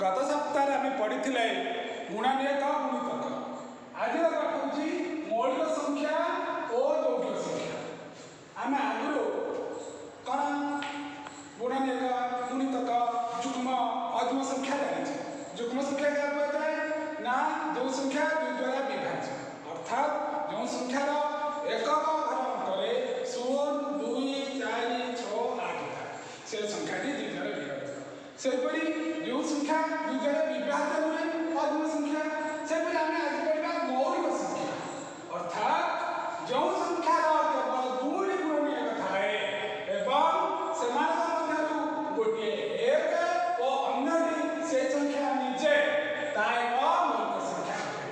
ଗତ ସପ୍ତାହରେ ଆମେ ପଢ଼ିଥିଲେ ଗୁଣନୀୟକ ଗୁଣିତକ। ଆଜିର ପାଠ ହେଉଛି ମୌଳିକ ସଂଖ୍ୟା ଓ ଯୌଗିକ ସଂଖ୍ୟା। ଆମେ ଆଗରୁ କ'ଣ ଗୁଣନୀୟକ, ଗୁଣିତକ, ଯୁଗ୍ମ, ଅଯୁଗ୍ମ ସଂଖ୍ୟା ଜାଣିଛେ। ଯୁଗ୍ମ ସଂଖ୍ୟା କାହା କୁହାଯାଏ ନା ଯେଉଁ ସଂଖ୍ୟା ଦୁଇ ଦ୍ୱାରା ବିଭାଜ୍ୟ, ଅର୍ଥାତ୍ ଯେଉଁ ସଂଖ୍ୟାର ଏକକ ଘର ଅଙ୍କରେ 0, 2, 4, 6, 8 ଥାଏ ସେ ସଂଖ୍ୟାଟି ଦୁଇ ଦ୍ୱାରା ବିଭାଜ୍ୟ। ସେହିପରି ଯେଉଁ ସଂଖ୍ୟା ଦୁଇ ଦ୍ୱାରା ବିଭାଜ୍ୟ ନୁହେଁ ଅଯୁଗ୍ମ ସଂଖ୍ୟା। ସେହିପରି ଆମେ ଆଜି ପଢ଼ିବା ମୌଳିକ ସଂଖ୍ୟା, ଅର୍ଥାତ୍ ଯେଉଁ ସଂଖ୍ୟାର କେବଳ ଦୁଇଟି ଗୁଣନୀୟକ ଥାଏ ଏବଂ ସେମାନଙ୍କ ମଧ୍ୟରୁ ଗୋଟିଏ ଏକ ଓ ଅନ୍ୟଟି ସେଇ ସଂଖ୍ୟା ନିଜେ, ତାହା ଏକ ମୌଳିକ ସଂଖ୍ୟା ଅଟେ।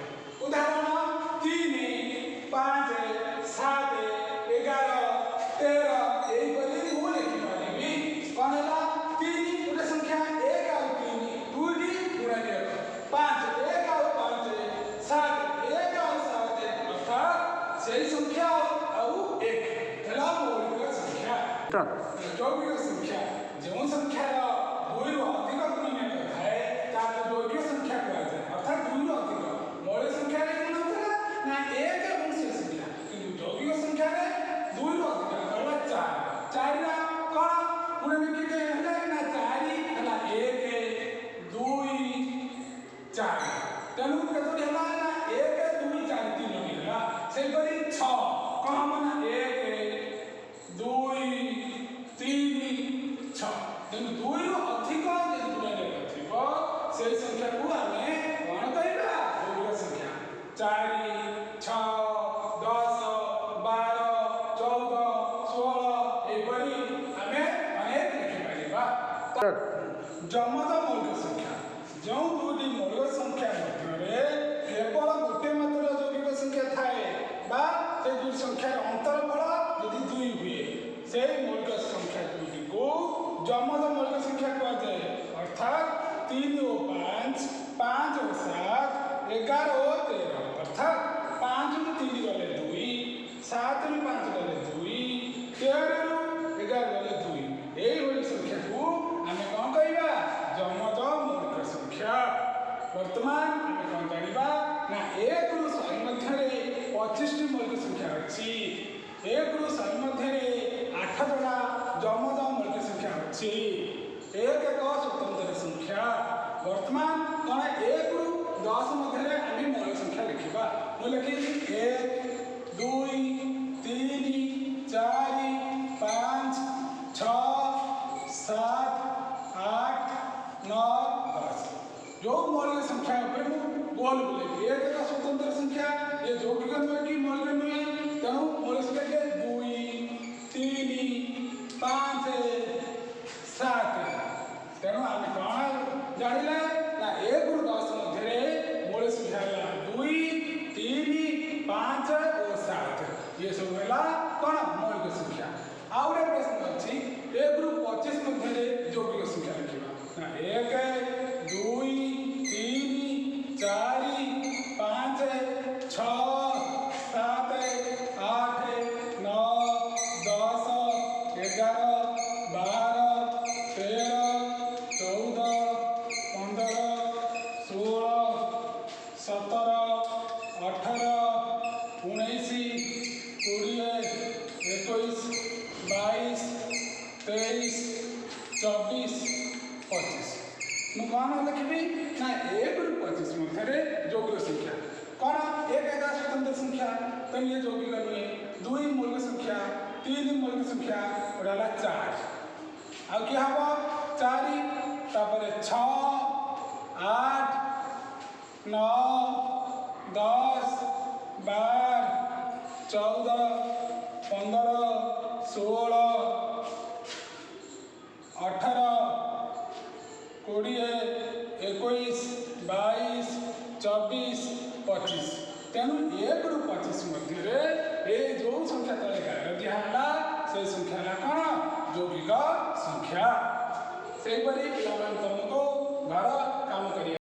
ଉଦାହରଣ 3, 5, 7, 11, 13 ଏହିପରି ମୁଁ ଲେଖିପାରିବି। କ'ଣ ହେଲା? 3 ଗୋଟେ ସଂଖ୍ୟା, 1 ଆଉ 3 ଦୁଇଟି ଗୁଣନୀୟକ, 5 1 ଆଉ 5, 7 1 ଆଉ 7, ଅର୍ଥାତ୍ ସେଇ ସଂଖ୍ୟା ଆଉ 1 ହେଲା ମୌଳିକ ସଂଖ୍ୟା। ଯୌଗିକ ସଂଖ୍ୟା, ଯେଉଁ ସଂଖ୍ୟାର ଦୁଇରୁ ଅଧିକ ଗୁଣନୀୟକ ଥାଏ ତାହାକୁ ଯୌଗିକ ସଂଖ୍ୟା କୁହାଯାଏ, ଅର୍ଥାତ୍ ଦୁଇରୁ ଅଧିକ। ମୌଳିକ ସଂଖ୍ୟାରେ କ'ଣ ହେଉଥିଲା ନା 1 ଏବଂ ସେ ସଂଖ୍ୟା, କିନ୍ତୁ ଯୌଗିକ ସଂଖ୍ୟାରେ ଦୁଇରୁ ଅଧିକ ହେଲା 4। 4ର କ'ଣ ଗୁଣନୀୟକ ହେଲେ ନା 4 ହେଲା 1, 2, 4। ତେଣୁ କେତୋଟି ହେଲା ନା 1, 2, 4, 3ଟି ହେଲା। ସେହିପରି 6 କ'ଣ ହବ ନା 1, 2, 3, 6। ତେଣୁ ଦୁଇରୁ ଅଧିକ ଯଦି ଗୁଣନୀୟକ ଥିବ ସେଇ ସଂଖ୍ୟାକୁ ଆମେ କ'ଣ କହିବା? ଯୌଗିକ ସଂଖ୍ୟା। 4, 6, 10, 12, 14, 16 ଏହିପରି ଆମେ ଅନେକ ଲେଖିପାରିବା। ଯମଜ ମୌଳିକ ସଂଖ୍ୟା, ଯେଉଁ ଦୁଇଟି ମୌଳିକ ସଂଖ୍ୟା ମଧ୍ୟରେ କେବଳ ଗୋଟିଏ ମାତ୍ର ଯୌଗିକ ସଂଖ୍ୟା ଥାଏ ବା ସେ ଦୁଇ ସଂଖ୍ୟାର ଅନ୍ତରଫଳ ଯଦି 2 ହୁଏ ସେଇ ମୌଳିକ ସଂଖ୍ୟା ଦୁଇଟିକୁ ଯମଜ ମୌଳିକ ସଂଖ୍ୟା କୁହାଯାଏ। ଅର୍ଥାତ୍ 3 ଓ 5, 5 ଓ 7, 11 ଓ 13। ଅର୍ଥାତ୍ 5ରୁ 3 ଗଲେ 2, 7ରୁ 5 ଗଲେ 2, 13ରୁ 11 ଗଲେ 2। ଏଇଭଳି ସଂଖ୍ୟାକୁ ଆମେ କ'ଣ କହିବା? ଯମଜ ମୌଳିକ ସଂଖ୍ୟା। ବର୍ତ୍ତମାନ ଆମେ କ'ଣ ଜାଣିବା ନା 1ରୁ 100 ମଧ୍ୟରେ 25ଟି ମୌଳିକ ସଂଖ୍ୟା ଅଛି। 1ରୁ 100 ମଧ୍ୟରେ 8 ଯୋଡ଼ା ଯମଜ ମୌଳିକ ସଂଖ୍ୟା ଅଛି। 1 ଏକ ସ୍ୱତନ୍ତ୍ର ସଂଖ୍ୟା। ବର୍ତ୍ତମାନ କ'ଣ 1ରୁ 10 ମଧ୍ୟରେ ଆମେ ମୌଳିକ ସଂଖ୍ୟା ଲେଖିବା। ମୁଁ ଲେଖିଲି 1, 2, 3, 4, 5, 6, 7, 8, 9, 10। ଯେଉଁ ମୌଳିକ ସଂଖ୍ୟା ଉପରେ ମୁଁ ଗୋଲ ବୁଲେଇବି, 1 ଏକ ସ୍ୱତନ୍ତ୍ର ସଂଖ୍ୟା, ଏ ଯୌଗିକ ନୁହେଁ କି ମୌଳିକ ନୁହେଁ। ତେଣୁ ମୌଳିକ ସଂଖ୍ୟା କିଏ? 2, 3, 5, 7। ତେଣୁ ଆମେ କ'ଣ ଜାଣିଲେ ନା 1ରୁ 10 ମଧ୍ୟରେ ମୌଳିକ ସଂଖ୍ୟା ହେଲା 2, 3, 5 ଓ 7। ଇଏ ସବୁ ହେଲା କ'ଣ? ମୌଳିକ ସଂଖ୍ୟା। ଆଉ ଗୋଟେ ପ୍ରଶ୍ନ ଅଛି, 1ରୁ 25 ମଧ୍ୟରେ ଯୌଗିକ ସଂଖ୍ୟା ଲେଖିବା ନା 1, 2, 3, 4, 5, 6, 7, 8, 9, 10, 11, 12, 13, 14, 15, 16, 17, 18, 19, 20, 21, 22, 23, 24, 25। ମୁଁ କ'ଣ ଲେଖିବି ନା 1ରୁ 25 ମଧ୍ୟରେ ଯୌଗିକ ସଂଖ୍ୟା କ'ଣ? 1 ଏକ ସ୍ୱତନ୍ତ୍ର ସଂଖ୍ୟା, ତେଣୁ ଇଏ ଯୌଗିକ ନୁହେଁ। 2 ମୌଳିକ ସଂଖ୍ୟା, 3 ମୌଳିକ ସଂଖ୍ୟା, ଗୋଟେ ହେଲା 4। ଆଉ କିଏ ହବ? 4, ତାପରେ 6, 8, 9, 10, 12, 14, 15, 16, 18, 20, 21, 22, 24, 25। ତେଣୁ 1ରୁ 25 ମଧ୍ୟରେ ଏ ଯେଉଁ ସଂଖ୍ୟା ତଳେ ଗାର ଦିଆହେଲା ସେଇ ସଂଖ୍ୟା ହେଲା କ'ଣ? ଯୌଗିକ ସଂଖ୍ୟା। ସେହିପରି ପିଲାମାନେ ତମକୁ ଘର କାମ କରିବା